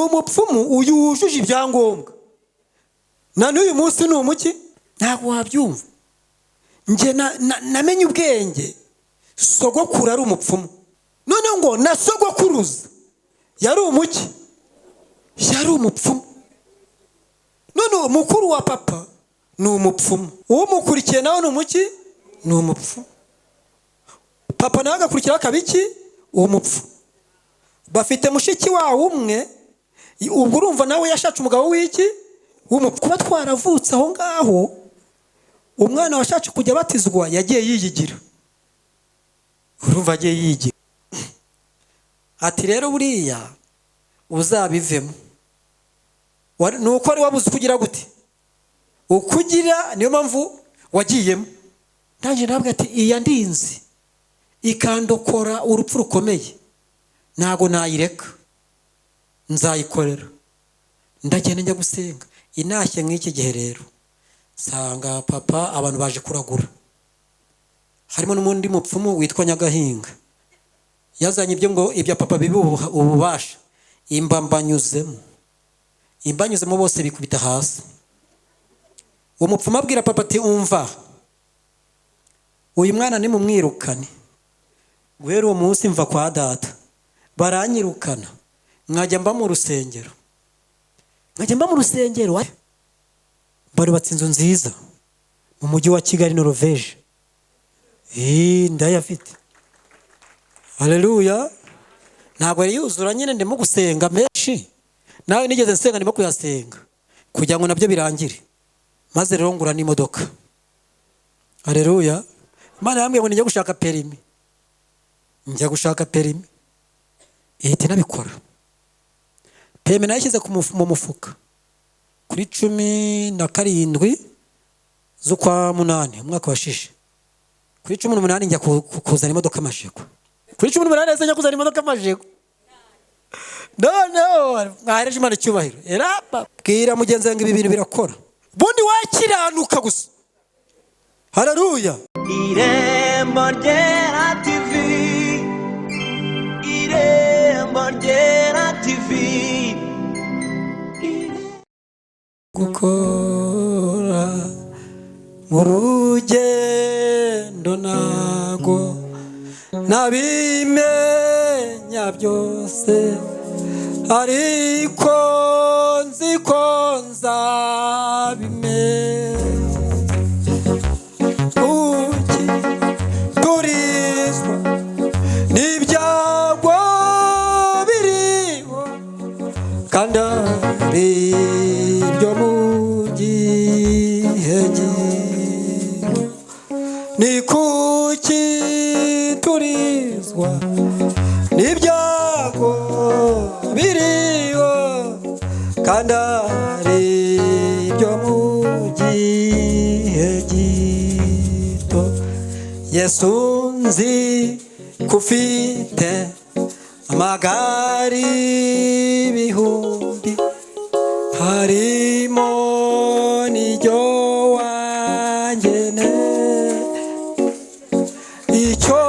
Umupfumu uyu wujuje ibyangombwa na n'uyu munsi ni umuki, ntabwo wabyumva. Njye namenye ubwenge sogokuru ari umupfumu, noneho ngo na sogokuruza yari umuki, yari umupfumu. Noneho mukuru wa papa ni umupfumu, umukurikiye nawe ni umuki, ni umupfumu. Papa nawe agakurikiraho akaba iki, umupfu. Bafite mushiki wawo umwe, ubwo urumva nawe yashatse umugabo w'iki, w'umupfu. Kuba twaravutse aho ngaho, umwana washatse kujya abatizwa yagiye yiyigira, urumva agiye yiyigira. Ati rero buriya uzabivemo, ni uko wari wabuze uko ugira gute, uko ugira, niyo mpamvu wagiyemo. Nanjye nabwo ati iya ndinzi ikandokora urupfu rukomeye, ntabwo nayireka, nzayikorera. Ndagenda njya gusenga inashye nk'iki gihe rero, nsanga papa abantu baje kuragura, harimo n'undi mupfumu witwa Nyagahinga, yazanye ibyo ngo ibya papa bibe ububasha. Imba mbanyuzemo, imbanyuzemo bose bikubita hasi. Uwo mupfumu abwira papa ati umva, uyu mwana nimumwirukane. Guhera uwo munsi mva kwa data, baranyirukana, nkajya mba mu rusengero, nkajya mba mu rusengero. Barubatse inzu nziza mu mujyi wa Kigali, Norvege, ndayafite. Haleluya. Ntabwo yari yuzura nyine, ndimo gusenga menshi, nawe nigeze nsenga, ndimo kuyasenga kugira ngo nabyo birangire. Maze rero ngura n'imodoka. Haleluya. Imana yambwiye ngo nijya gushaka perimi, njya gushaka perimi, ihita inabikora. Perimi nayishyize mu mufuka kuri 17 z'ukwa munani umwaka washize. Kuri 18 njya kuzana imodoka amajego. Kuri 18 nahise njya kuzana imodoka amajego. Noneho mwahereje Imana icyubahiro. Erapa, bwira mugenzi wanjye ibi bintu birakora. Bundi wakiranuka gusa. Haleluya. Irembo Ryera TV, Irembo Ryera TV. Gukora mu rugendo ntago nabimenya byose, ariko nzi ko nzabimenya. Kuki turizwa n'ibyago biriho kandi ari ibyo mu gihe gito? Ni kuki turizwa n'ibyago biriho kandi ari ibyo mu gihe gito? Yesu nzi ko ufite amagare ibihumbi, harimo n'iryo wangene, icyo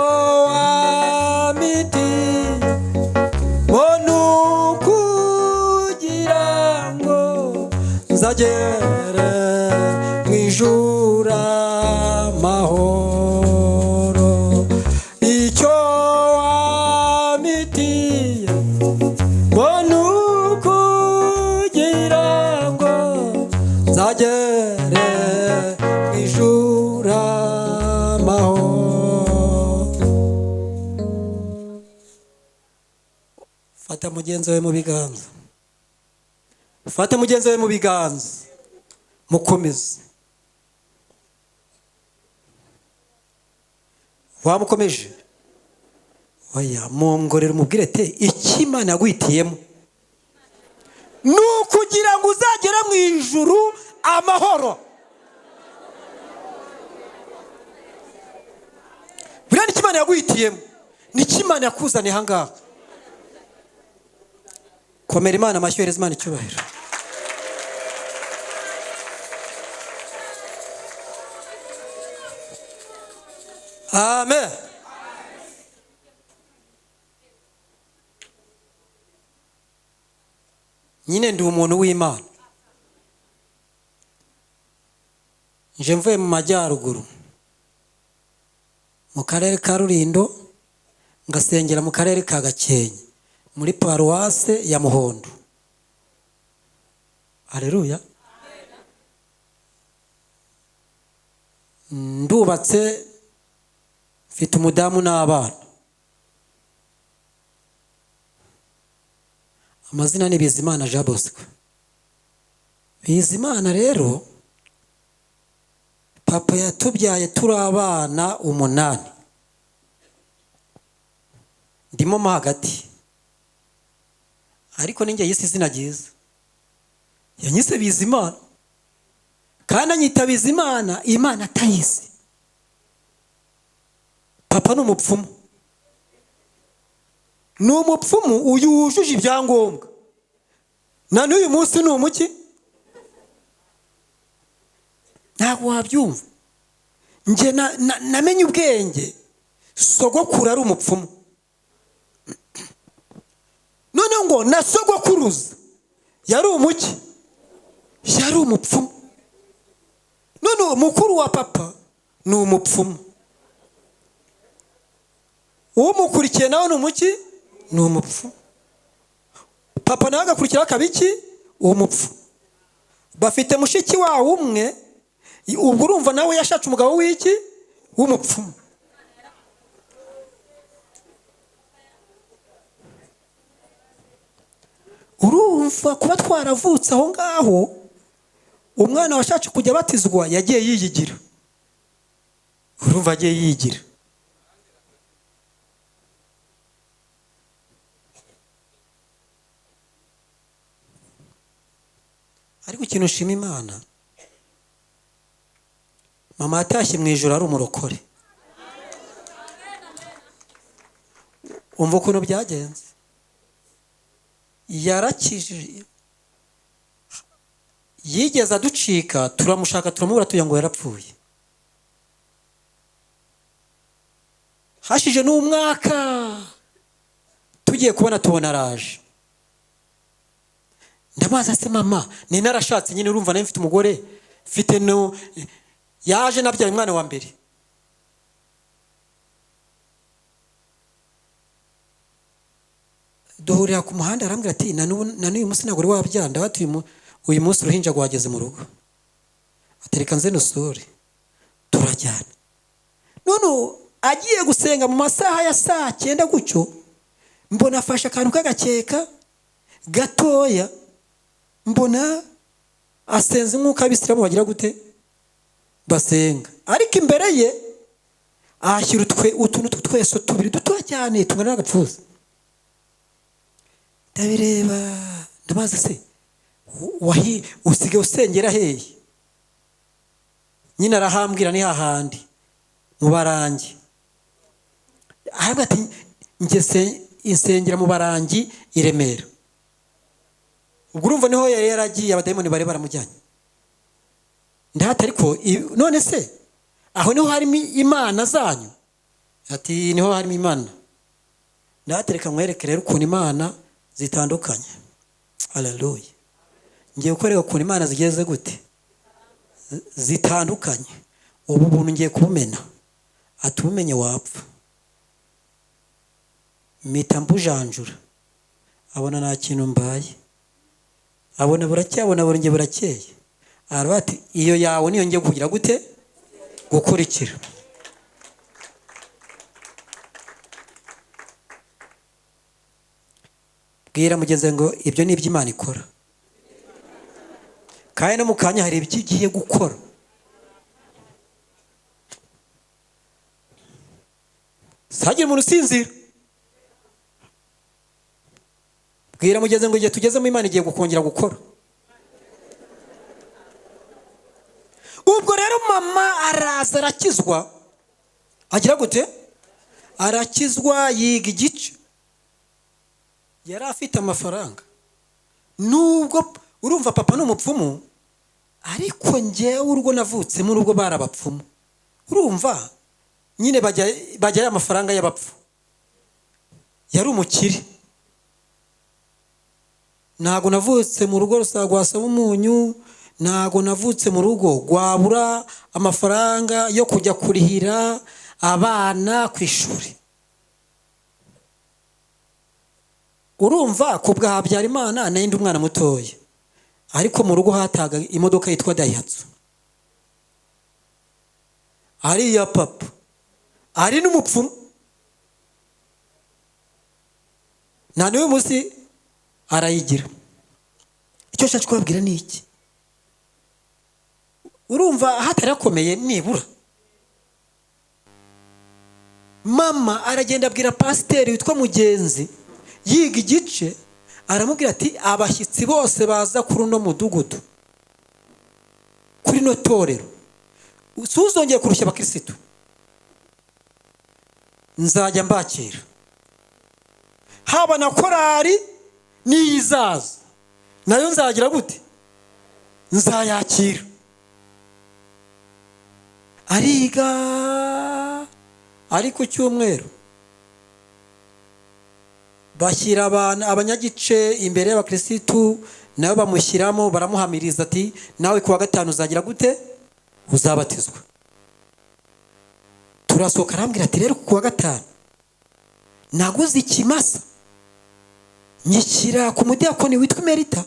wamitiye mbona ukugira ngo nzagere mu ijuru amahoro. Icyo wamitiye mbona ukugira ngo nzagere mu ijuru amahoro. Fata mugenzi wawe mu biganza, fata mugenzi wawe mu biganza, mukomeze. Wamukomeje? Oya, mongorera umubwire te icyo Imana yaguhitiyemo ni ukugira ngo uzagere mu ijuru amahoro. Buriya nicyo Imana yaguhitiyemo, nicyo Imana yakuzaniye aha ngaha. Komera Imana amashyi, yohereza Imana icyubahiro. Amen. Nyine ndi umuntu w'Imana. Nje mvuye mu majyaruguru mu karere ka Rulindo, ngasengera mu karere ka Gakenke muri paruwase ya Muhondo. Haleluya. Ndubatse, mfite umudamu n'abana. Amazina ni Bizimana Jean Bosco. Bizimana rero papa yatubyaye turi abana 8, ndimo mo hagati, ariko ninjye yise izina ryiza, yanyise Bizimana, kandi anyita Bizimana Imana atayizi. Papa ni umupfumu, ni umupfumu uyu wujuje ibyangombwa, na n'uyu munsi ni umuki? Ntabwo wabyumva. Njye namenye ubwenge sogokuru ari umupfumu, none ngo na sogokuruza yari umuki? Yari umupfumu. None mukuru wa papa ni umupfumu, umukurikiye nawe ni umuki? Ni umupfumu. Papa nawe agakurikiraho akaba iki? Umupfu. Bafite mushiki wawo umwe, ubwo urumva nawe yashatse umugabo w'iki? W'umupfumu. Urumva kuba twaravutse aho ngaho, umwana washatse kujya abatizwa yagiye yiyigira. Urumva agiye yiyigira. Ariko ikintu nshima Imana, mama yatashye mu ijoro ari umurokore. Umva ukuntu byagenze. Yarakijije, yigeze aducika, turamushaka turamubura, tugira ngo yarapfuye. Hashije n'umwaka tugiye kubona tubona araje. Ndabaza se mama, ni narashatse nyine, urumva nawe mfite umugore, mfite no yaje nabyaye umwana wa mbere. Duhurira ku muhanda arambwira ati na n'uyu munsi ntabwo uri wabyara, ndabati uyu munsi uruhinja rwageze mu rugo. Atereka nze nusure. Turajyana. None agiye gusenga mu masaha ya saa 9 gutyo, mbona afashe akantu k'agakeka gatoya, mbona asenze nk'uko abisilamu bagira gute basenga, ariko imbere ye ahashyira utuntu tw'utweso tubiri dutoya cyane tungana n'agapfuza. Ndabireba ndabaza se wahi usigaye usengera hehe? Nyine arahambwira ni hahandi mu Barangi. Aravuga ati njye insengera mu Barangi i Remera. Ubwo urumva niho yari yaragiye, abadayimoni bari baramujyanye. Ndahata ariko none se aho niho harimo imana zanyu? Ati niho harimo imana. Ndahatereka mwereke rero ukuntu imana zitandukanye. Haleluya. Ngiye gukorera ukuntu imana zigeze gute zitandukanye. Ubu buntu ngiye kubumena. Ati ubumenye wapfa. Mpita mbujanjura, abona nta kintu mbaye, abona burakeye, abona burongeye burakeye. Aravuga ati iyo yawe niyo ngiye kugira gute gukurikira. Bwira mugenzi ngo ibyo ni iby'Imana ikora, kandi no mu kanya hari ibyo igiye gukora. Sagira umuntu usinzira. Bwira mugenzi ngo igihe tugezemo Imana igiye gukongera gukora. Ubwo rero mama araza arakizwa, agira gute? Arakizwa, yiga igice. Yari afite amafaranga, nubwo urumva papa ni umupfumu, ariko njyewe urugo navutsemo urugo bari abapfumu. Urumva nyine bajya amafaranga y'abapfu. Yari umukire. Ntabwo navutse mu rugo rwasaba umunyu, ntabwo navutse mu rugo rwabura amafaranga yo kujya kurihira abana ku ishuri. Urumva ku bwa Habyarimana nari ndi umwana mutoya, ariko mu rugo hataga imodoka yitwa Daihatsu, ari iya papa, ari n'umupfumu. Nta n'uyu munsi arayigira. Icyo nshaka kubabwira ni iki? Urumva hatari hakomeye nibura. Mama aragenda abwira pasiteri witwa Mugenzi, yiga igice, aramubwira ati abashyitsi bose baza kuri uno mudugudu, kuri no torero, suzongeye kurushya abakirisitu, nzajya mbakira, haba na korari n'iyizaza nayo nzagira gute? Nzayakira. Ariga ari ku cyumweru bashyira abantu abanyagice imbere y'abakirisitu, nabo bamushyiramo, baramuhamiriza ati nawe kuwa gatanu uzagira gute? Uzabatizwa. Turasohoka, arambwira ati rero kuwa gatanu naguze ikimasa nyishyira ku mudiyakoni witwa Emerita,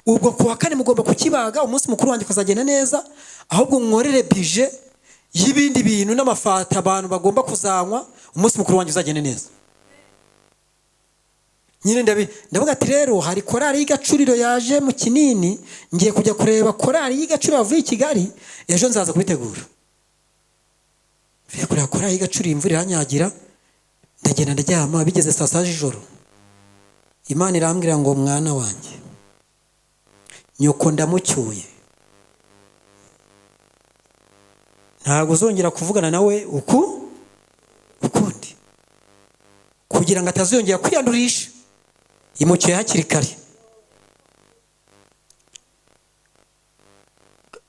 ubwo kuwa kane mugomba kukibaga, umunsi mukuru wanjye ukazagenda neza, ahubwo nkorere bije y'ibindi bintu n'amafata abantu bagomba kuzanywa, umunsi mukuru wanjye uzagenda neza. Nyine ndavuga ati rero hari korari y'Igacuriro yaje mu Kinini, ngiye kujya kureba korari y'Igacuriro yavuye i Kigali, ejo nzaza kubitegura. Mvuye kureba korari y'Igacuriro, imvura iranyagira, ndagenda ndaryama. Bigeze saa saba z'ijoro, Imana irambwira ngo mwana wanjye, nyoko ndamucyuye, ntabwo uzongera kuvugana nawe ukundi, kugira ngo atazongera kwiyandurisha. Imucyuye hakiri kare.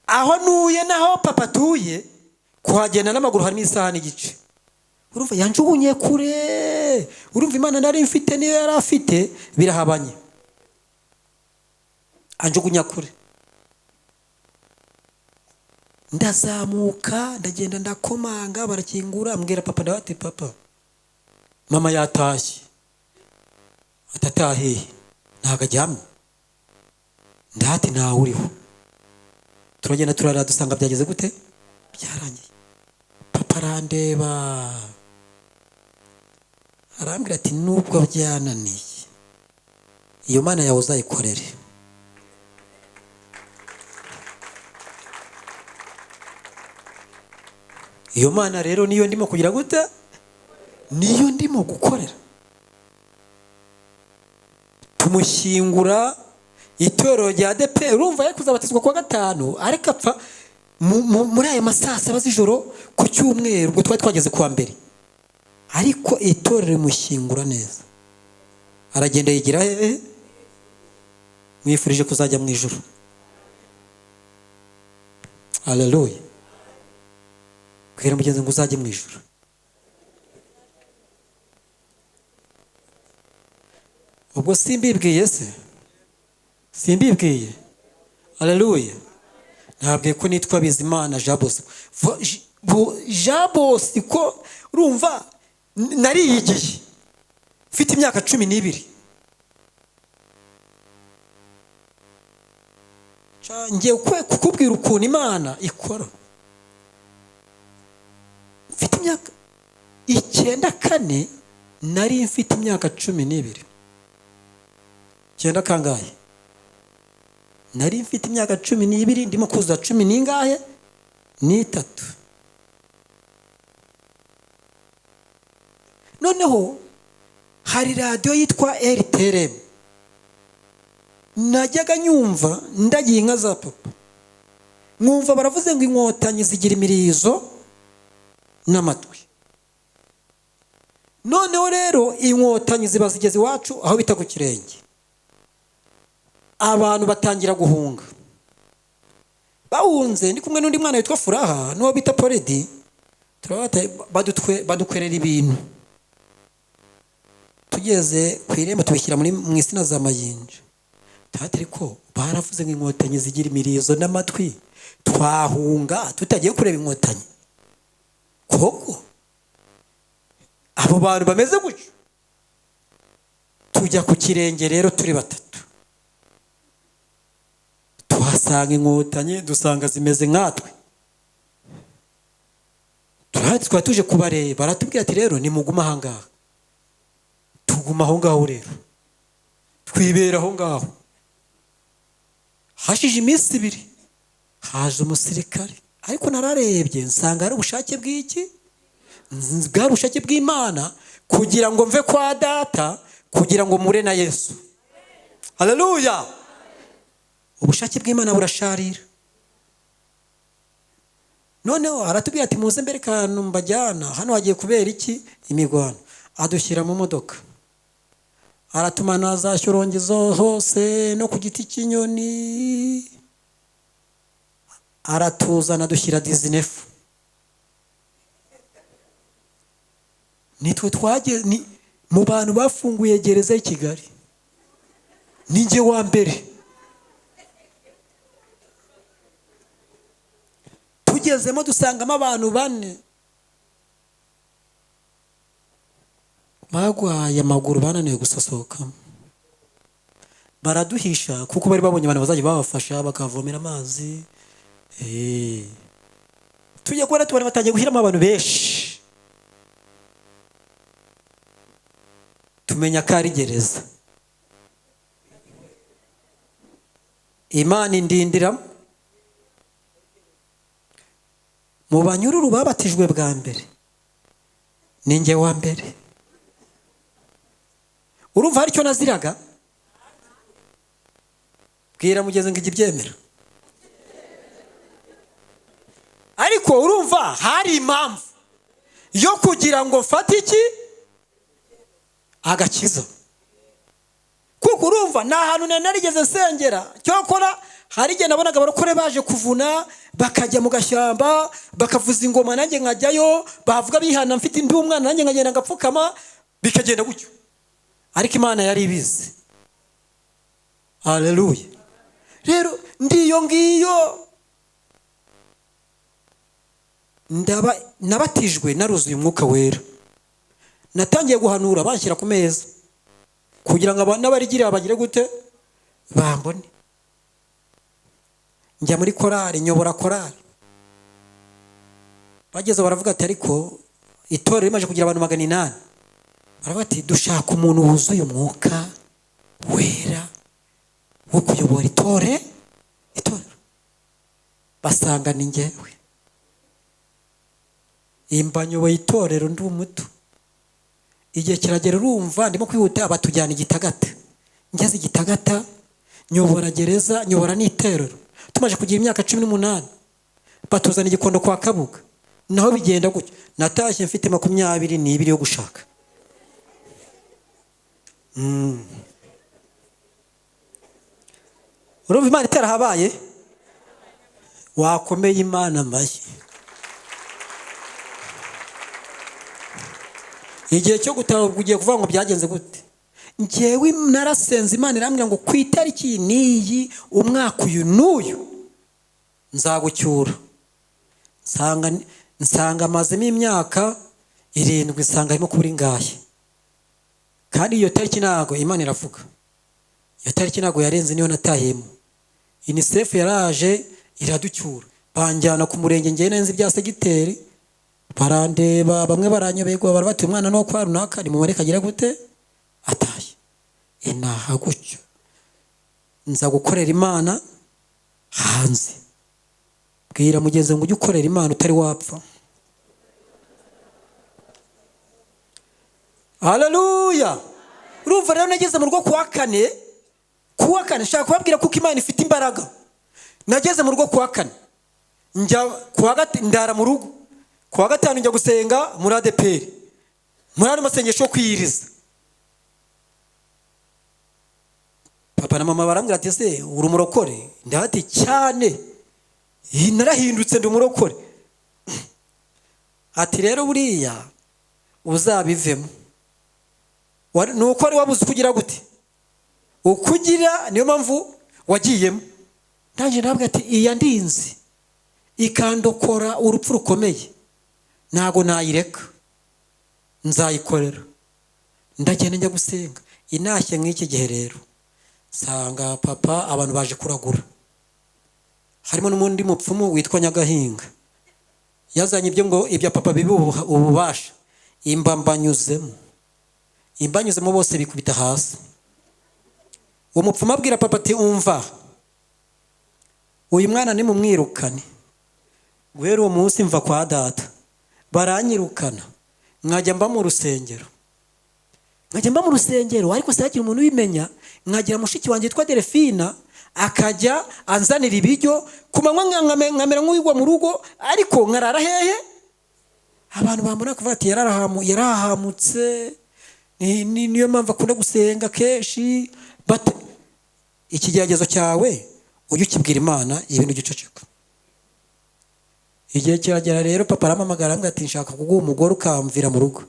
Aho ntuye naho papa atuye, kuhagenda n'amaguru harimo isaha n'igice. Urumva yanjugunye kure. Urumva Imana nari mfite niyo yari afite birahabanye, anjugunya kure. Ndazamuka ndagenda ndakomanga, barakingura, ambwira papa, ndabati papa mama yatashye. Atatahiye, ntabwo aryamye. Ndati ntawe uriho. Turagenda turara, dusanga byageze gute? Byarangiye. Papa arandeba arambwira ati nubwo byananiye, iyo Mana yawe uzayikorere. Iyo Mana rero niyo ndimo kugira gute? Niyo ndimo gukorera. Tumushyingura itorero rya ADEPR. Urumva yari kuzabatizwa kuwa gatanu, ariko apfa muri aya masaa saba z'ijoro ku cyumweru, ubwo twari twageze kuwa mbere. Ariko itorero rimushyingura neza, aragenda yigira hehe? Mwifurije kuzajya mu ijuru. Haleluya. Bwira mugenzi ngo uzajye mu ijuru. Ubwo simbibwiye se? Simbibwiye? Haleluya. Ntabwiye ko nitwa Bizimana Jean Bosco. Jean Bosco, urumva nariyigiye mfite imyaka 12. Ngiye kukubwira ukuntu Imana ikora. Mfite imyaka 94, nari mfite imyaka 12. 9 kangahe? Nari mfite imyaka 12, ndimo kuzuza 10 n'ingahe? Ni 3. Noneho hari radiyo yitwa RTRM, najyaga nyumva ndagiye inka za papa, nkumva baravuze ngo inkotanyi zigira imirizo n'amatwi. Noneho rero inkotanyi ziba zigeze iwacu aho bita ku Kirenge, abantu batangira guhunga. Bahunze ndi kumwe n'undi mwana witwa Furaha n'uwo bita Poledi, badukwerera ibintu. Tugeze ku irembo tubishyira mu isina za Mayinja. Ariko baravuze ngo inkotanyi zigira imirizo n'amatwi, twahunga tutagiye kureba inkotanyi koko? Abo bantu bameze gutyo. Tujya ku kirenge rero turi batatu, tuhasanga inkotanyi, dusanga zimeze nkatwe. Twari tuje kubareba, baratubwira ati rero nimuguma aha ngaha. Tuguma aho ngaho rero, twibera aho ngaho. Hashije iminsi 2 haje umusirikare, ariko nararebye nsanga ari ubushake bw'iki, bwari ubushake bw'Imana kugira ngo mve kwa data, kugira ngo mure na Yesu. Haleluya! Ubushake bw'Imana burasharira. Noneho aratubwira ati muze mbere kantu mbajyana hano hagiye kubera iki, imirwano. Adushyira mu modoka, aratumana za shyorongezo hose no ku giti cy'inyoni, aratuzana dushyira dizinefu. Nitwe twagiye ni mu bantu bafunguye gereza y'i Kigali, ninjye wa mbere. Tugezemo dusangamo abantu 4 bagwaye amaguru, bananiwe gusohokamo, baraduhisha kuko bari babonye abantu bazajya babafasha bakavomera amazi. Tujya kubona tubona batangiye gushyiramo abantu benshi, tumenya ko ari gereza. Imana indindira mu banyururu babatijwe bwa mbere, ninjye wa mbere. Urumva hari icyo naziraga? Bwira mugeze ngo ijye ibyemera. Ariko urumva hari impamvu yo kugira ngo mfate iki, agakiza. Kuko urumva nta hantu narigeze nsengera, cyokora hari igihe nabonaga abarokore baje kuvuna, bakajya mu gashyamba bakavuza ingoma, nanjye nkajyayo, bavuga bihana mfite indi umwana, nanjye nkagenda ngapfukama, bikagenda gutyo. Ariko Imana yari ibizi. Haleluya! Rero ndiyo ngiyo nabatijwe naruzuye umwuka wera. Natangiye guhanura banshyira ku meza kugira ngo n'abarigira bagire gute, bambone. Njya muri korari, nyobora korari. Bageze baravuga ati ariko itorero rimaze kugira abantu 800, baravuga ati dushaka umuntu wuzuye umwuka wera wo kuyobora itorero. Basanga ni njyewe. Imba nyoboye itorero ndi umuto. Igihe kiragera urumva ndimo kwihuta, batujyana Igitagata. Ngeze Igitagata nyobora gereza, nyobora n'iterero. Tumaze kugira imyaka 18 batuzana Igikondo kwa Kabuga, naho bigenda gutyo. Natashye mfite 22 yo gushaka. Urumva Imana itarahabaye? Wakomeye Imana amashyi. Igihe cyo gutaha ugiye kuvuga ngo byagenze gute? Njyewe narasenze Imana irambwira ngo ku itariki n'iyi umwaka uyu n'uyu nzagucyura. Nsanga amazemo imyaka 7, nsanga harimo kubura ingahe. Kandi iyo tariki ntago Imana iravuga, iyo tariki ntago yarenze, niyo natahiyemo. UNICEF yaraje iraducyura, banjyana ku murenge, njyewe nzi ibya segiteri, barandeba bamwe baranyoberwa, barabati umwana no kwa runaka ni mumureka agira gute ataye. Inaha gutyo nza gukorera Imana hanze. Bwira mugenzi ngo ujye ukorera Imana utari wapfa. Haleluya! Urumva rero nageze mu rugo kuwa kane, nshaka kubabwira kuko Imana ifite imbaraga. Nageze mu rugo kuwa kane, njya kuwa gatanu ndara mu rugo, kuwa gatanu njya gusenga muri ADPR, muri ano masengesho yo kwiyiriza. Papa na mama barambwira ati ese uri umurokore? Ndati cyane, narahindutse ndi umurokore. Ati rero buriya uzabivemo, nuko wari wabuze kugira gute, Ukugira niyo mpamvu wagiyemo. Ndangije ndababwira ati iya ndinzi ikandokora urupfu rukomeye, ntago nayireka, nzayikorera. Ndagenda njya gusenga inashye nk'iki gihe rero nsanga papa abantu baje kuragura, harimo n'undi mupfumu witwa Nyagahinga yazanye ibyo ngo ibya papa bibe ububasha. Imba mbanyuzemo bose bikubita hasi. Uwo mupfumu abwira papa ati umva, uyu mwana nimumwirukane. Guhera uwo munsi mva kwa data baranyirukana, nkajya mba mu rusengero, nkajya mba mu rusengero ariko sinagire umuntu ubimenya. Nkagira mushiki wanjye witwa Delphine akajya anzanira ibiryo ku manywa, nkamera nk'uwigwa mu rugo, ariko nkarara hehe? Abantu bambona kuvuga ati yarahamutse, niyo mpamvu akunda gusenga kenshi. But ikigeragezo cyawe ujye ukibwira Imana, ibintu ugiceceka. Igihe kiragera rero papa arampamagara arambwira ati nshaka kuguha umugore ukamvira mu rugo.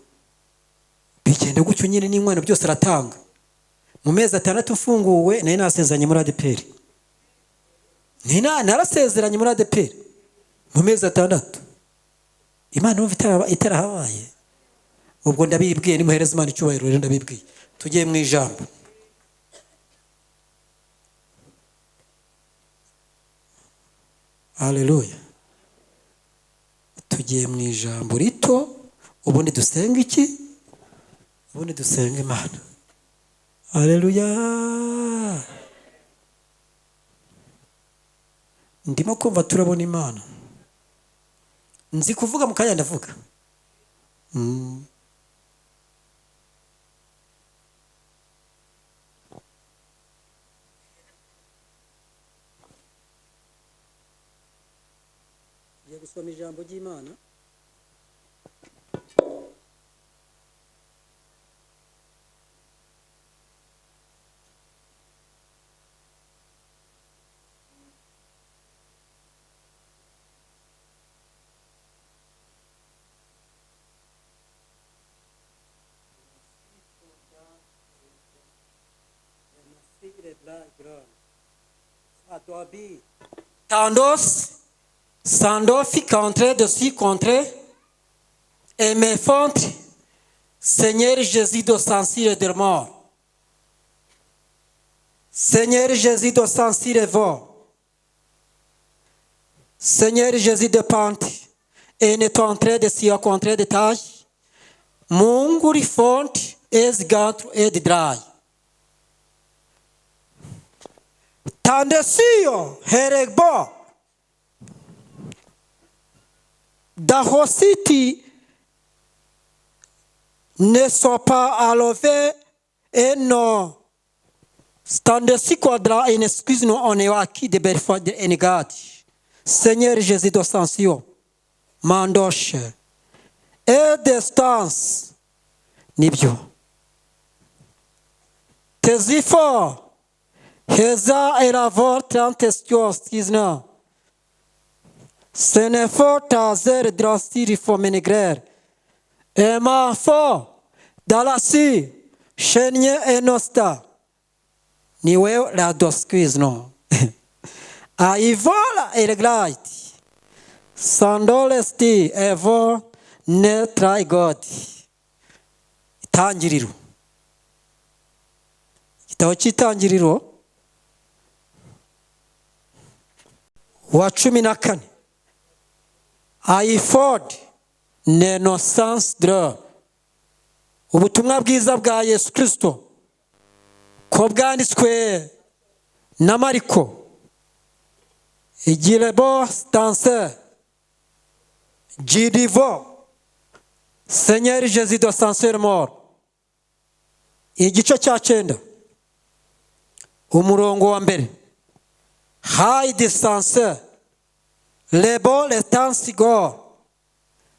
Bigenda gutyo nyine, n'inkwano byose aratanga. Mu mezi 6 mfunguwe nari nasezeranye muri ADEPR. Narasezeranye muri ADEPR mu mezi 6. Imana yumva itarahabaye. Ubwo ndabibwiye, nimuhereze Imana icyubahiro rero ndabibwiye. Tugiye mu ijambo. Haleluya. Tugiye mu ijambo rito, ubundi dusenga iki? Ubundi dusenga Imana. Haleluya. Ndimo kumva turabona Imana. Nzi kuvuga mu kanya ndavuga. Ngiye gusoma ijambo ry'Imana. Tandos, Sandofi contre de si contre et mes fontes, Seigneur Jésus de Saint-Cyr de mort. Seigneur Jésus de Saint-Cyr et vent. Seigneur Jésus de Pente et ne t'entrée de si contre de tâche. Munguri fonte es gantro et de drai. Tandesio heregbo Dahositi ne soit pas enlevé et non Standesi quadra en excuse nous on est acquis de belle de enegati. Seigneur Jésus de Sansio Mandoche et distance nibyo Tezifo Heza elavor trantestios tizna. Senefo tazer drastiri fo menegrer. Ema fo dalasi chenye enosta. Niwe la doskizno. Aivola eleglait. Sandolesti evo ne traigod. Itangiriro. Igitabo cy'itangiriro wa 14. Ayifod nenossance dre. Ubutumwa bwiza bwa Yesu Kristo ko bwanditswe na Mariko. Igirebo stanse Gidivo Seigneur Jésus de Saint mort. Igice cya 9 umurongo wa mbere. High distance lebo letansigor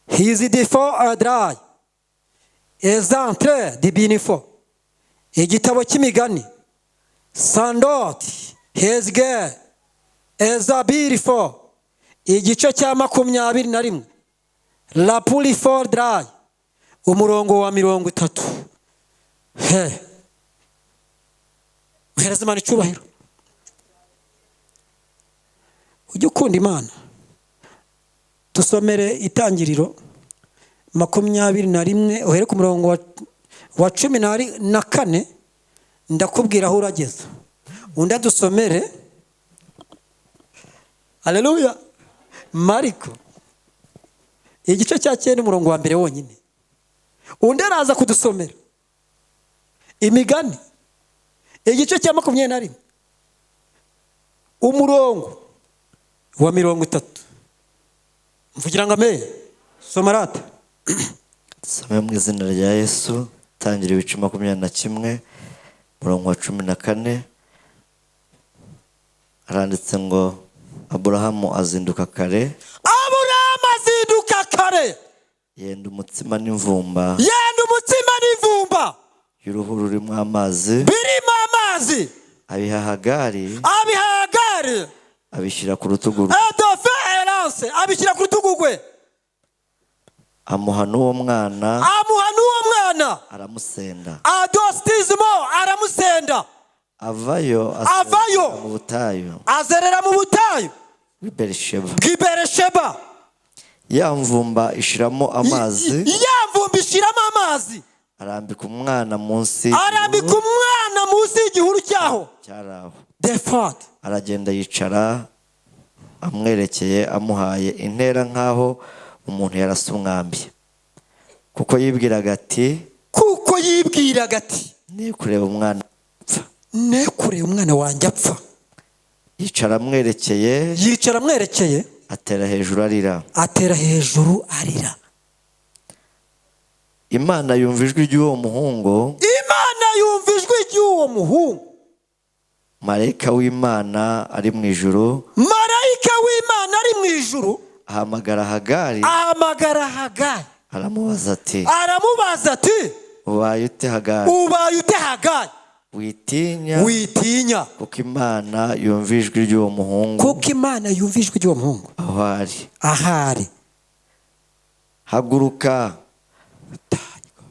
his defo adrai ezantre dibinifo. Igitabo cy'imigani sandot hezge ezabirifo. Igice cya 21 la pulifor dry umurongo wa 30. He Muhereza Imana icyubahiro. Ujye ukunda Imana. Dusomere Itangiriro 21, uhere ku murongo wa 14, ndakubwira aho urageza. Undi adusomere. Haleluya. Mariko igice cya 9, umurongo wa 1 wonyine. Undi araza kudusomera Imigani igice cya 21, umurongo wa 30. Mvugira ngo amen. Somarata. Some mu izina rya Yesu. Tangira ibice 21, umurongo wa 14. Aranditse ngo Aburahamu azinduka kare. Aburahamu azinduka kare, yenda umutsima n'imvumba, yenda umutsima n'imvumba y'uruhu rurimo amazi, birimo amazi, abiha Hagari, abiha Hagari, abishyira ku rutugu rwe, edofe erance, abishyira ku rutugu rwe, amuha n'uwo mwana, amuha n'uwo mwana, aramusenda, adositizmo, aramusenda, avayo, avayo, mu butayu, azerera mu butayu bw'i Berisheba. Ya mvumba ishiramo amazi, ya mvumba ishiramo amazi, arambika umwana munsi, arambika umwana munsi y'igihuru cyaho cyaraho, defat. Aragenda yicara amwerekeye, amuhaye intera nkaho umuntu yarasa umwambi, kuko yibwiraga ati, kuko yibwiraga ati, ne kureba umwana apfa, ne kureba umwana wanjye apfa. Yicara amwerekeye, yicara amwerekeye, atera hejuru arira, atera hejuru arira. Imana yumva ijwi ry'uwo muhungu, Imana yumva ijwi ry'uwo muhungu. Marayika w'Imana ari mu ijuru, marayika w'Imana ari mu ijuru, ahamagara Hagari, ahamagara Hagari, aramubaza ati, aramubaza ati, ubaye ute Hagari? Ubaye ute Hagari? Witinya, witinya, kuko Imana yumva ijwi ry'uwo muhungu, kuko Imana yumva ijwi ry'uwo muhungu aho ari. Ahari. Haguruka,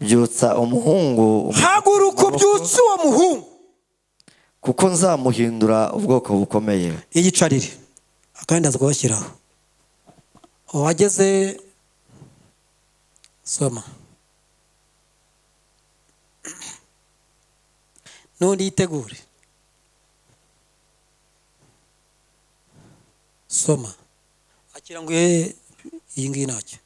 byutsa umuhungu, haguruka ubyutse uwo muhungu, kuko nzamuhindura ubwoko bukomeye. Iyicarire akandi aza kubashyiraho. Uwageze soma n'undi yitegure soma, akira ngo iyi ngiyi ntacyo.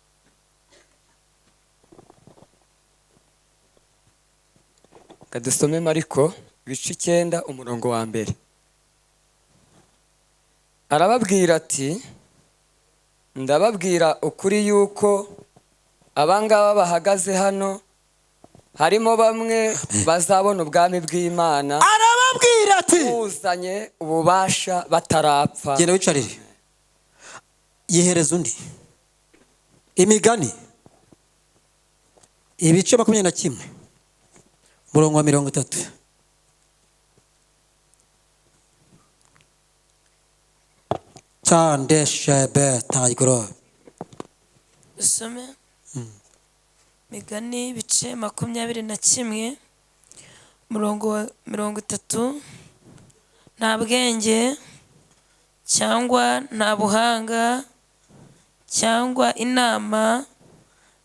Kadusome Mariko ibice 9, umurongo wa 1. Arababwira ati, ndababwira ukuri yuko abangaba bahagaze hano harimo bamwe bazabona ubwami bw'Imana. Arababwira ati, uzanye ububasha batarapfa. Genda wicarire. Yihereza undi. Imigani ibice 21, umurongo wa 30. Dusome Migani ibice 21, umurongo wa 30. Nta bwenge cyangwa nta buhanga cyangwa inama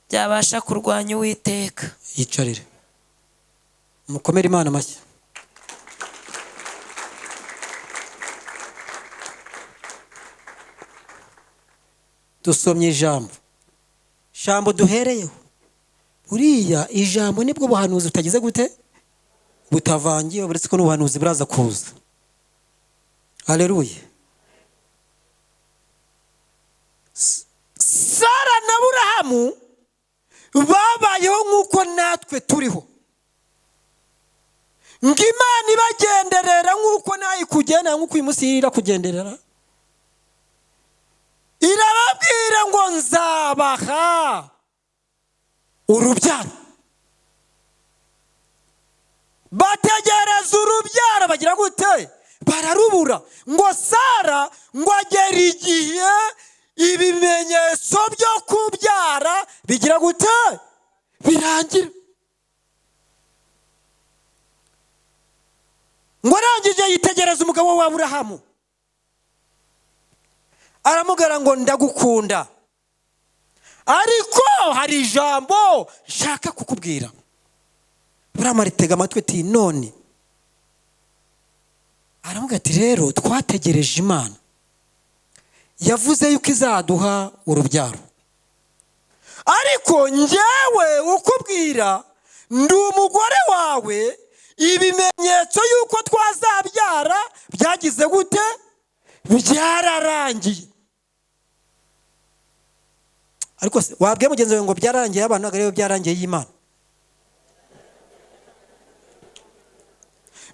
byabasha kurwanya Uwiteka. Yicarire. Mukomere Imana amashyi. Dusomye ijambo, jambo duhereyeho. Buriya ijambo nibwo buhanuzi butagize gute, butavangiye, uretse ko n'ubuhanuzi buraza kuza. Haleluya. Sara na Aburahamu babayeho nk'uko natwe turiho. Ngo Imana ibagenderera nk'uko nayo ikugendera, nk'uko uyu munsi irakugenderera. Irababwira ngo nzabaha urubyaro. Bategereza urubyaro bagira gute? Bararubura. Ngo Sara ngo agera igihe ibimenyetso byo kubyara bigira gute? Birangira. Ngo arangije yitegereza umugabo wa Aburahamu, aramubwira ngo ndagukunda, ariko hari ijambo nshaka kukubwira. Aburahamu aritega amatwi ati none. Aramubwira ati rero twategereje Imana, yavuze yuko izaduha urubyaro, ariko njyewe ukubwira ndi umugore wawe, ibimenyetso yuko twazabyara byagize gute? Byararangiye. Ariko se wabwiye mugenzi wawe ngo byararangiye abantu, ntabwo ariyo byarangiye y'Imana.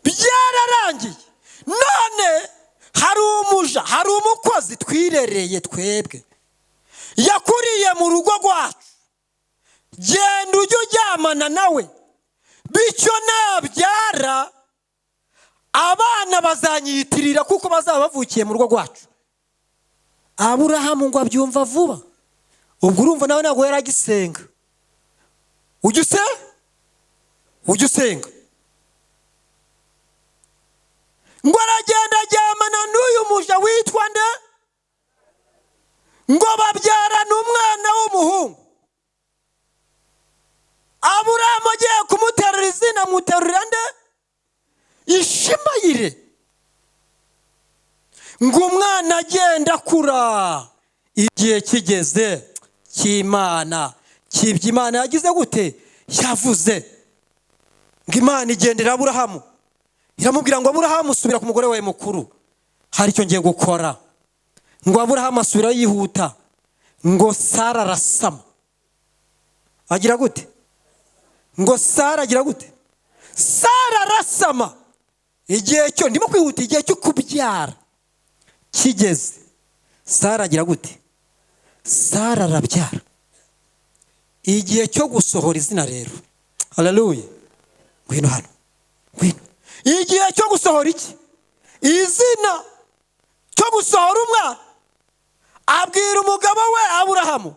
Byararangiye. None hari umuja, hari umukozi twirereye twebwe, yakuriye mu rugo rwacu, genda ujye uryamana nawe, bityo nabyara abana bazanyitirira kuko bazaba bavukiye mu rugo rwacu. Aburahamu ngo abyumva vuba. Ubwo urumva nawe ntabwo yari agisenga. Ujya usenga. Ngo aragenda aryamana n'uyu muja witwa nde? Ngo babyarana umwana w'umuhungu. Aburahamu agiye kumuterura izina, amuterurira nde? Ishimayire. Ngo umwana agenda akura, igihe kigeze cy'Imana, cy'ibyo Imana yagize gute? Yavuze. Ngo Imana igendera Aburahamu, iramubwira ngo Aburahamu subira ku mugore wawe mukuru, hari icyo ngiye gukora. Ngo Aburahamu asubira yihuta, ngo Sara arasama. Agira gute? Ngo Sara agira gute? Sara arasama. Igihe cyo ndimo kwihuta, igihe cyo kubyara kigeze, Sara agira gute? Sara arabyara. Igihe cyo gusohora izina rero, haleluya, ngwino hano, ngwino. Igihe cyo gusohora iki? Izina, cyo gusohora umwana. Abwira umugabo we Aburahamu.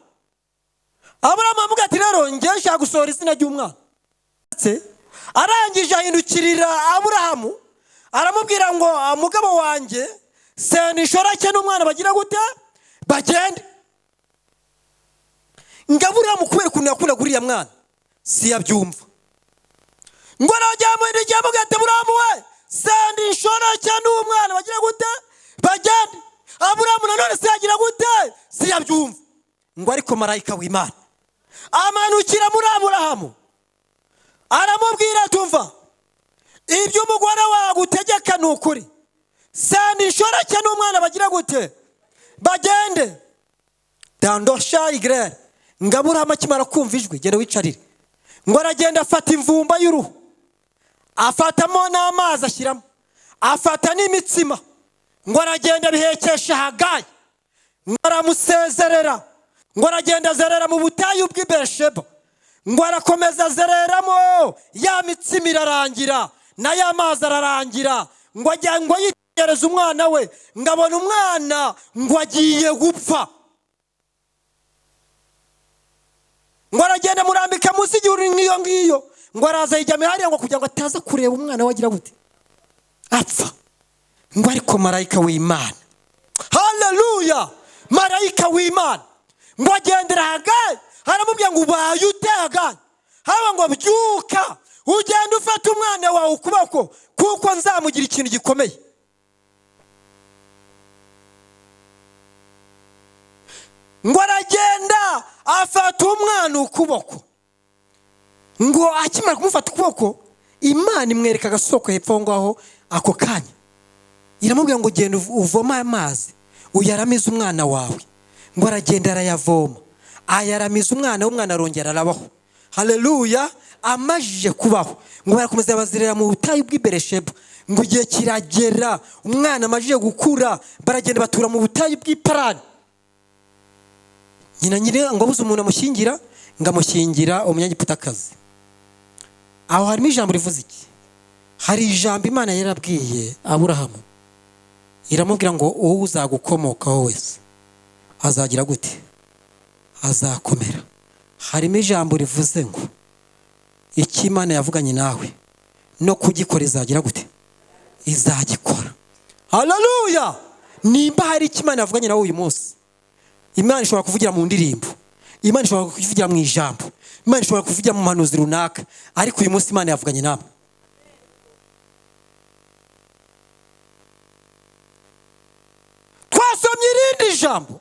Aburahamu amuga ati rero njye nshaka gusohora izina ry'umwana. Arangije ahindukirira Aburahamu, aramubwira ngo mugabo wanjye sena inshorake n'umwana bagira gute? Bagende. Ngo Aburahamu kubera ukuntu yakundaga uriya mwana siyabyumva. Ngo arajya amuga ati Aburahamu we sena inshorake n'umwana bagira gute? Bagende. Aburahamu nanone siyagira gute? Siyabyumva. Ngo ariko marayika w'Imana amanukira muri Aburahamu, aramubwira tumva ibyo umugore wawe utegeka ni ukuri, sena inshorake n'umwana bagira gute? Bagende. Dandosha igrere. Ngo Aburahamu akimara kumva ijwi, genda wicarire. Ngo aragenda afata imvumba y'uruhu, afatamo n'amazi ashyiramo, afata n'imitsima, ngo aragenda abihekesha Hagayi, ngo aramusezerera. Ngo aragenda azerera mu butayu bw'i Berisheba. Ngo arakomeza azereramo, ya mitsima irarangira na ya mazi ararangira. Ngo ajya ngo yitegereze umwana we, ngo abona umwana ngo agiye gupfa. Ngo aragenda murambika munsi y'igihuru nk'iyo ngiyo. Ngo araza yijyama hariya ngo kugira ngo ataza kureba umwana we agira gute? Apfa. Ngo ariko marayika w'Imana, haleluya, marayika w'Imana ngo agendera Hagayi, aramubwira ngo ubaye ute Hagayi? Haba ngo byuka ugende ufate umwana wawe ukuboko, kuko nzamugira ikintu gikomeye. Ngo aragenda afata umwana ukuboko. Ngo akimara kumufata ukuboko, Imana imwereka agasoko hepfo ngaho ako kanya, iramubwira ngo genda uvoma amazi uyaramize umwana wawe. Ngo aragenda arayavoma, ayaramiza umwana we, umwana arongera arabaho. Haleluya. Amajije kubaho, ngo barakomeza bazerera mu butayu bw'i Berisheba. Ngo igihe kiragera umwana amajije gukura, baragenda batura mu butayu bw'i Parani. Nyina nyine ngo abuze umuntu amushyingira, ngo amushyingira umunyagiputakazi. Aho harimo ijambo rivuze iki? Hari ijambo Imana yarabwiye Aburahamu, iramubwira ngo uwo uzagukomokaho wese azagira gute? Azakomera. Harimo ijambo rivuze ngo icyo Imana yavuganye nawe no kugikora izagira gute? Izagikora. Haleluya! Nimba hari icyo Imana yavuganye nawe uyu munsi, Imana ishobora kuvugira mu ndirimbo, Imana ishobora kuvugira mu ijambo, Imana ishobora kuvugira mu mpanuzi runaka, ariko uyu munsi Imana yavuganye nawe. Twasomye irindi jambo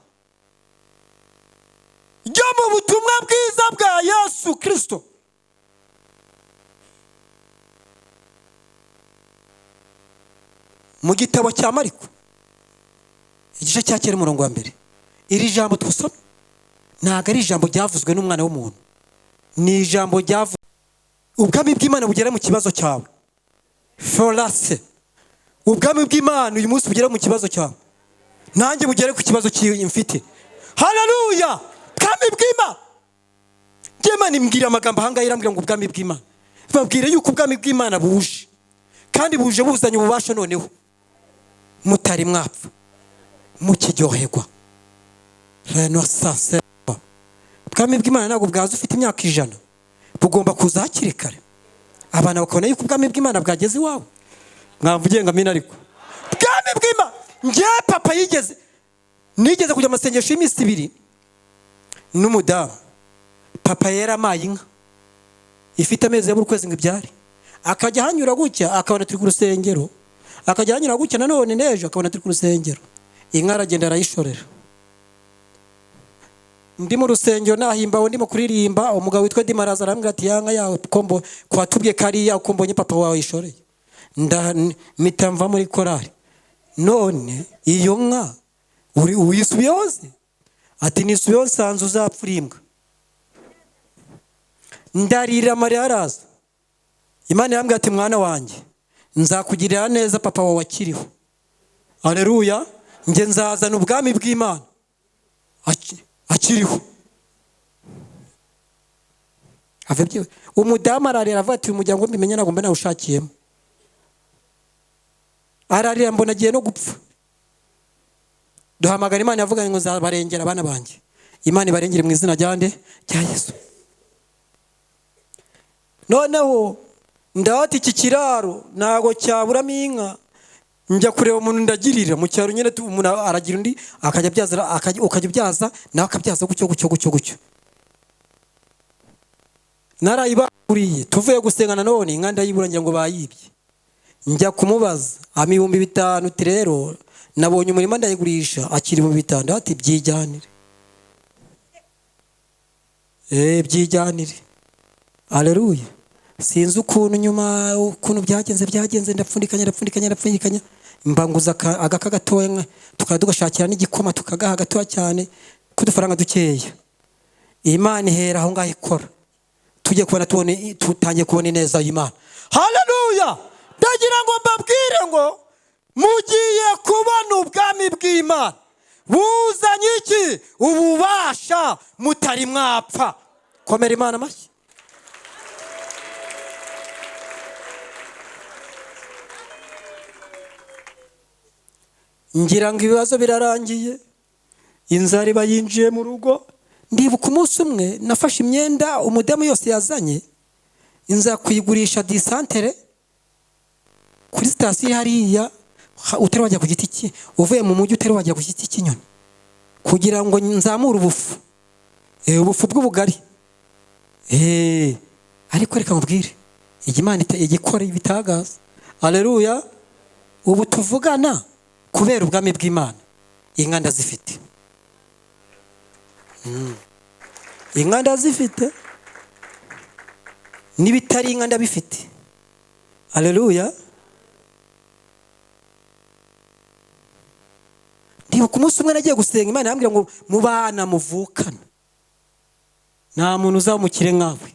ryo mu butumwa bwiza bwa Yesu Kristo. Mu gitabo cya Mariko igice cya 9 umurongo wa 1. Iri jambo twasomye ntabwo ari ijambo ryavuzwe n'umwana w'umuntu, ni ijambo ryavuzwe. Ubwami bw'Imana bugera mu kibazo cyawe. Forase. Ubwami bw'Imana uyu munsi bugera mu kibazo cyawe, nanjye bugere ku kibazo mfite. Haleluya! Ubwami bw'Imana. Imana imbwira amagambo ahangaha, irambwira ngo ubwami bw'Imana, babwire yuko ubwami bw'Imana buje, kandi buje buzanye ububasha. Noneho mutari mwapfa mukiryoherwa. Ubwami bw'Imana ntabwo bwaza ufite imyaka 100, bugomba kuza hakiri kare, abana bakabona yuko ubwami bw'Imana bwageze iwawe. Mwavugiye ngo amina. Ariko ubwami bw'Imana, njye papa nigeze kujya amasengesho y'iminsi 2 n'umudamu. Papa yaramaye inka ifite amezi y'aburi kwezi ngo ibyare, akajya hanyura gutya akabona turi ku rusengero, akajya hanyura gutya nanone n'ejo akabona turi ku rusengero. Inka aragenda arayishorera. Ndi mu rusengero nahimbawe ndimo kuririmba, umugabo witwa Dimaraza arambwira ati yanka yawe kombo kwatubye kariya uko mbonye papa wawe yishoreye. Mpita mva muri korari. None iyo nka uri uyisubiyeho se? Ati nisubiyeho nsanze uzapfa imbwa. Ndarira amarira araza. Imana irambwira ati mwana wanjye nzakugirira neza papa wawe akiriho. Haleluya! Njye nzazana ubwami bw'Imana akiriho. Umudamu ararira avuga ati uyu muryango mbimenye ntabwo mba nawushakiyemo. Ararira mbona agiye no gupfa. Duhamagara Imana yavuga ngo nzabarengera abana banjye. Imana ibarengere mu izina rya nde? Rya Yesu. Noneho ndahati iki kiraro ntago cyaburamo inka. Njya kureba umuntu ndagirira mu cyaro nyine, umuntu aragira undi akajya abyaza, ukajya ubyaza nawe akabyaza gutyo gutyo gutyo gutyo. Narayibakuriye tuvuye gusenga nanone inka ndayibura ngira ngo bayibye. Njya kumubaza ama 5000, uti rero nabonye umurima ndayigurisha, akiri 5000. Ati byijyanire. Byijyanire. Haleluya. Sinzi ukuntu nyuma ukuntu byagenze ndapfundikanya mbanguza agaka gatoya, tukaba tugashakira n'igikoma tukagaha gatoya cyane kudufaranga dukeya. Imana ihera aho ngaho ikora. Tujye kubona tubone tutangiye kubona ineza y'Imana. Haleluya! Ndagira ngo mbabwire ngo mugiye kubona ubwami bw'Imana buzanye iki? Ububasha mutari mwapfa. Komera Imana amashyi. Ngira ngo ibibazo birarangiye, inzara iba yinjiye mu rugo. Ndibuka umunsi umwe nafashe imyenda umudamu yose yazanye, inza kuyigurisha disantere kuri sitasiyo hariya, utari wajya ku giti ki, uvuye mu mujyi utari wajya ku giti cy'inyoni, kugira ngo nzamure ubufu, ubufu bw'ubugari. Ariko reka mubwire, Imana igikora ibitagaza. Haleluya! Ubu tuvugana kubera ubwami bw'Imana inka ndazifite. Inka ndazifite, n'ibitari inka ndabifite. Haleluya! Ndibuka umunsi umwe nagiye gusenga, Imana irambwira ngo mu bana muvukana nta muntu uzaba umukire nkawe,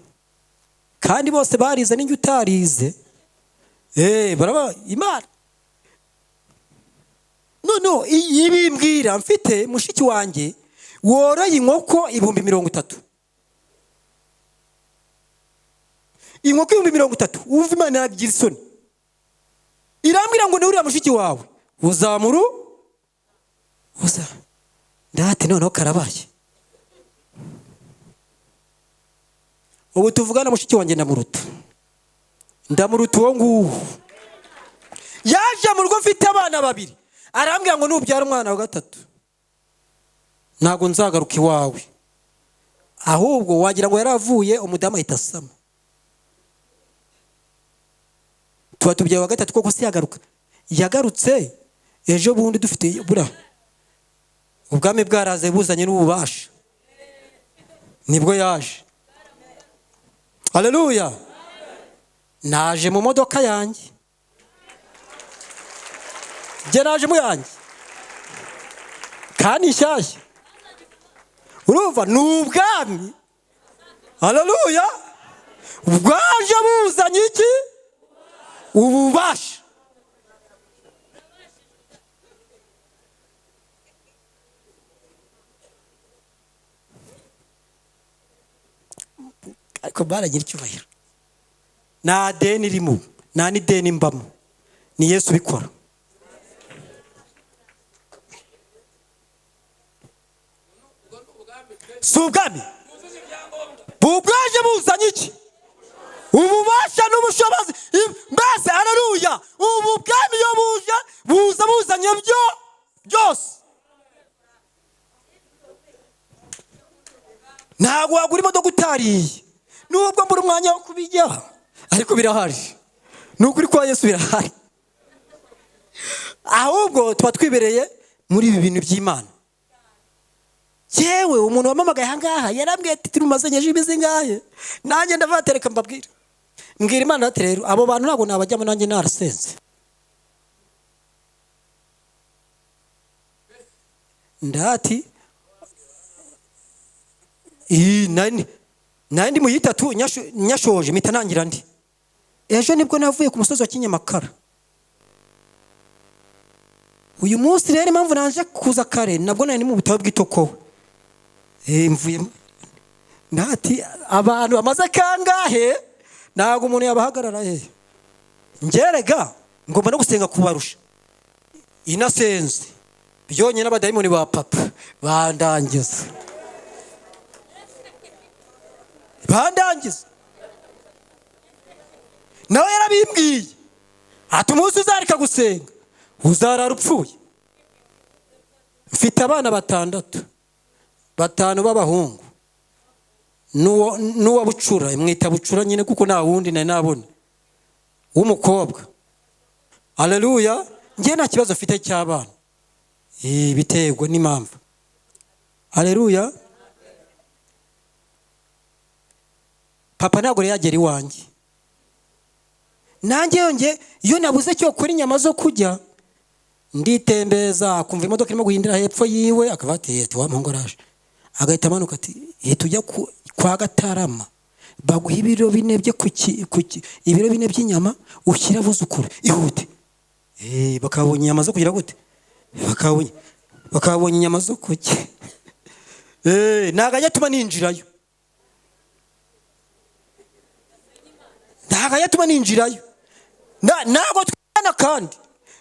kandi bose barize n'injye utarize. Baraba Imana. No, ibimbwira mfite mushiki wanjye woroye inkoko 30,000. Inkoko 30,000. Wumva Imana yagira isoni. Irambwira ngo uriya mushiki wawe uzamuru uza. Ndati noneho karabaye. Ubu tuvugana mushiki wanjye ndamuruta. Ndamuruta uwo nguwo. Yaje mu rugo mfite abana babiri, arambwira ngo nubyara umwana wa gatatu ntabwo nzagaruka iwawe. Ahubwo wagira ngo yaravuye, umudamu ahita asama. Tuba tubyaye wa gatatu koko si yagaruka. Yagarutse ejo bundi dufite bura ubwami bwaraze buzanye n'ububasha, nibwo yaje. Haleluya! Naje mu modoka yanjye, njye naje mu yanjye kandi nshyashya. Urumva ni ubwami. Haleluya! Bwaje buzanye iki? Ububasha. Ariko baragira icyubahiro. Nta deni irimo, nta n'ideni mbamo, ni Yesu ubikora. Si ubwami bubwaje buzanye iki? Ububasha n'ubushobozi. Mbese haleluya, ubu bwami iyo buje buza buzanye byo byose. Ntabwo wagura imodoka utariye, nubwo mbura umwanya wo kubijyaho, ariko birahari. Ni ukuri kwa Yesu birahari. Ahubwo tuba twibereye muri ibi bintu by'Imana. Yewe umuntu wamamagaye aha ngaha yarambwiye ati turi mu masengesho imeze ngahe, nanjye ndabatereka mbabwira, mbwira Imana ati rero abo bantu ntabwo nabajyamo, nanjye narasenze. Ndati nandi mu yitatu nyashoje mpita nangira ndi. Ejo nibwo navuye ku musozi wa Kinyamakara. Uyu munsi rero impamvu naje kuza kare, nabwo nari mu butabo bw'itokowe. Mvuye ndati abantu bamaze kangahe, ntabwo umuntu yabahagarara he. Ngerega ngomba no gusenga kubarusha. Inasenze byonyine abadayimoni ba papa bandangiza. Bandangiza. Nawe yarabimbwiye ati umunsi uzareka gusenga uzarara upfuye. Mfite abana batandatu, batanu b'abahungu n'uwa bucura, mwita bucura nyine kuko nta wundi nari nabona w'umukobwa. Haleluya! Njye nta kibazo mfite cy'abana, biterwa n'impamvu. Haleluya! Papa ntabwo yagera iwanjye, nanjye yonge iyo nabuze cyo kuri inyama zo kurya nditembeza, akumva imodoka irimo guhindira hepfo yiwe, akava ati wa muhungu araje, agahita amanuka ati hita ujya kwa Gatarama baguha ibiro bine byo ibiro bine by'inyama ushyira abuzukuru, ihute. Bakabonye inyama zo kugira gute? Bakabonye inyama zo kurya. Ntabwo ajya atuma ninjirayo, ntabwo ajya atuma ninjirayo. Ntabwo twana kandi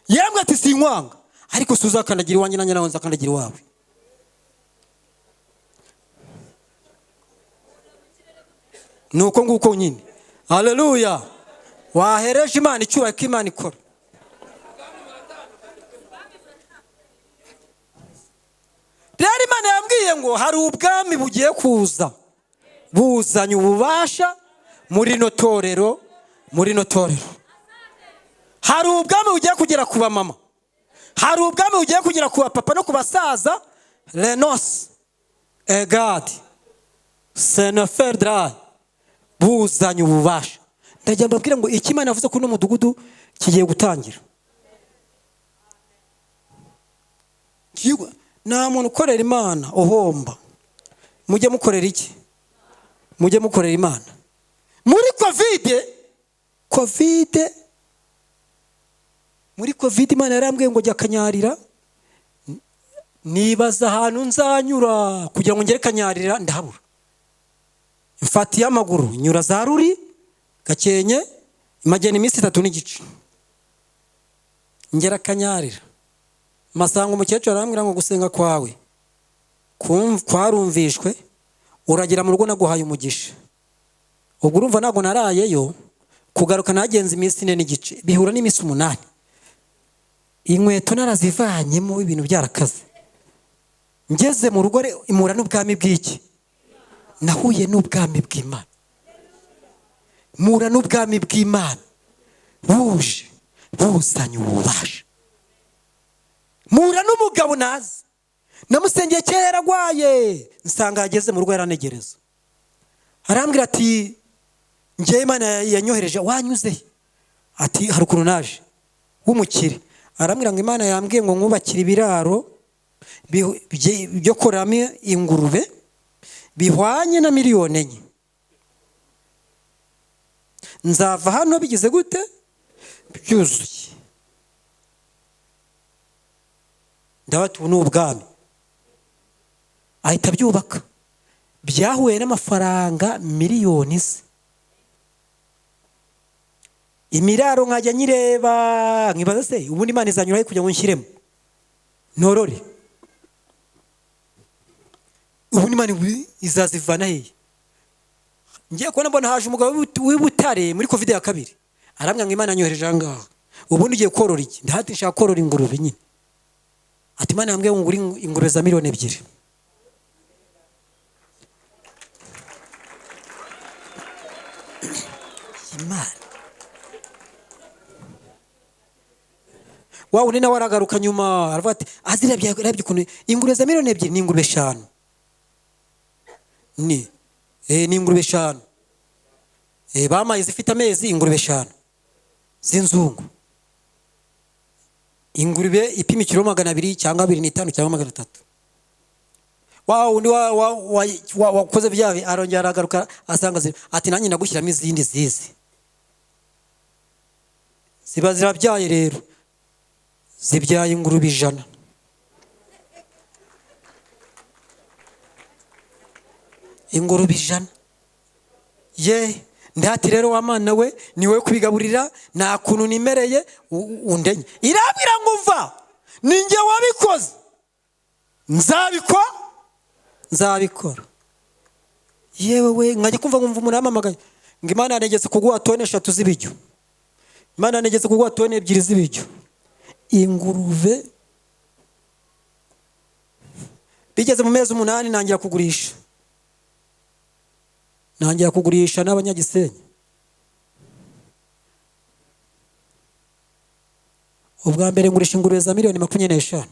yambwe ati sinkwanga, ariko si uzakandagira iwanjye nanjye nawe nzakandagira iwawe. Nuko nguko nyine. Haleluya! Wahereje Imana icyubahiro ko Imana ikora. Rero Imana yambwiye ngo hari ubwami bugiye kuza buzanye ububasha muri no torero, muri no torero. Hari ubwami bugiye kugera ku bamama, hari ubwami bugiye kugera ku bapapa no ku basaza. Renos egad seneferdra buzanye ububasha. Ndajya mbabwira ngo iki Imana yavuze kuri no mudugudu kigiye gutangira. Nta muntu ukorera Imana uhomba. Mujye mukorera iki? Mujye mukorera Imana. Muri Covid Imana yarambwiye ngo jya Kanyarira. Nibaza ahantu nzanyura kugira ngo ngere Kanyarira ndahabura. Mfatiye amaguru nyura za Ruri Gakenke, imagena iminsi 3.5 ngera Kanyarira. Masanga umukecuru arambwira ngo gusenga kwawe kwarumvishwe, uragira mu rugo naguhaye umugisha. Ubwo urumva ntabwo narayeyo, kugaruka nagenze iminsi 4.5 bihura n'iminsi 8. Inkweto narazivanyemo, ibintu byarakaze. Ngeze mu rugo imura n'ubwami bw'iki? Nahuye n'ubwami bw'Imana, mura n'ubwami bw'Imana buje buzanye ububasha. Mura n'umugabo nazi namusengeye kera arwaye, nsanga yageze mu rugo yaranegereza, arambwira ati njyewe Imana yanyohereje, wanyuze? Ati hari ukuntu naje w'umukire. Arambwira ngo Imana yambwiye ngo mwubakire ibiraro byo kororamo ingurube bihwanye na 4,000,000. Nzava hano bigize gute? Byuzuye. Ndabati ubu ni ubwami. Ahita abyubaka, byahuye n'amafaranga miliyoni ze. Imiraro nkajya nyireba nkibaza se ubundi Imana izanyuraho kugira ngo nshyiremo ntorore, ubundi Imana izazivana hehe? Ngiye kubona mbona haje umugabo w'i Butare muri Covid ya kabiri, arambwira ngo Imana yanyohereje aha ngaha, ubundi ugiye korora iki? Ndahati nshaka korora ingurube nyine. Ati Imana yambwiye ngo ngure ingurube za 2,000,000. Imana wa wundi nawe aragaruka nyuma aravuga ati azirebye arebye ukuntu ingurube za 2,000,000 ni ingurube 5, ni ingurube 5, bamaye zifite amezi, ingurube 5 z'inzungu, ingurube ipima ikiro 200 cyangwa 2.5 cyangwa 300. Wa wundi wakoze byabi arongera aragaruka asanga ati nanjye ndagushyiramo izindi zizi ziba zirabyaye, rero zibyaye ingurube 100. Ingurube 100. Ye ndati rero wa mana we ni wowe kubigaburira, nta kuntu nimereye undenye. Irabwira ngo mva ninjye wabikoze, nzabikora. Yewe we nkajya kumva nkumva umuntu ampamagaye ngo Imana yanegetse kuguha tone 3 z'ibiryo, Imana yanegetse kuguha tone 2 z'ibiryo. Ingurube bigeze mu mezi 8 nangira kugurisha, nangira kugurisha n'abanyagisenyi. Ubwa mbere ngurisha ingurube za 25,000,000.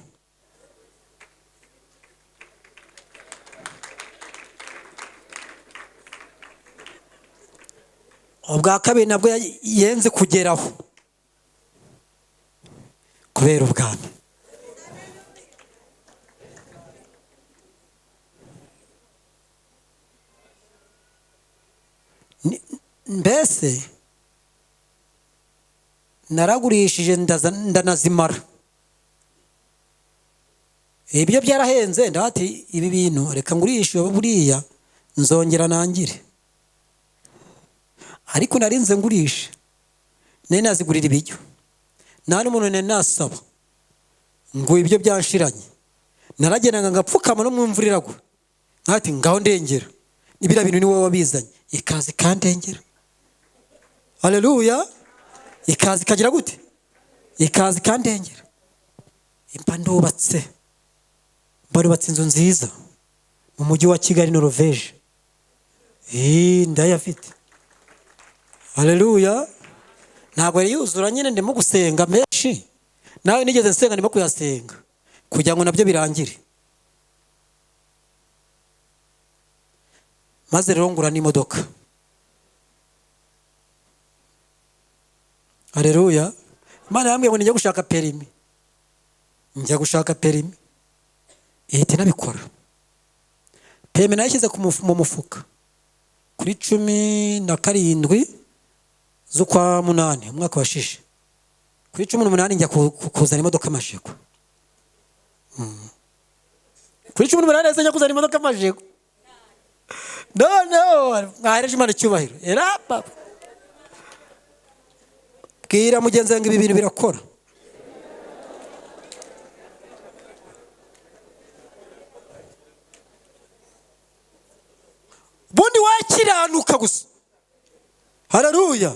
Ubwa kabiri nabwo yenze kugeraho kubera ubwami. Mbese naragurishije ndanazimara. Ibyo byarahenze, ndati ibi bintu reka ngurishe buriya nzongera nangire. Ariko narinze ngurishe, nari nazigurira ibiryo, nta n'umuntu nari nasaba ngo ibyo byanshiranye. Naragendaga ngapfukama no mu mvura iragwa, nkati ngaho ndengera, ibira bintu ni wowe wabizanye, ikaza ikandengera. Haleluya! Ikaza ikagira gute? Ikaza ikandengera. Mba ndubatse inzu nziza mu mujyi wa Kigali, Norvege. Ndayafite. Haleluya! Ntabwo yari yuzura nyine, ndimo gusenga menshi, nawe nigeze nsenga ndimo kuyasenga kugira ngo nabyo birangire. Maze rero ngura n'imodoka. Haleluya! Imana yambwiye ngo njya gushaka perimi, njya gushaka perimi, ihita inabikora. Perimi nayishyize mu mufuka kuri 17 z'ukwa 8 umwaka washize. Kuri 18 njya kuzana imodoka amajego. Kuri 18 njya kuzana imodoka amajego. No, mwahereje Imana icyubahiro. Era papa. Bwira mugenzi wanjye ibi bintu birakora. Bundi wakiranuka gusa. Haleluya!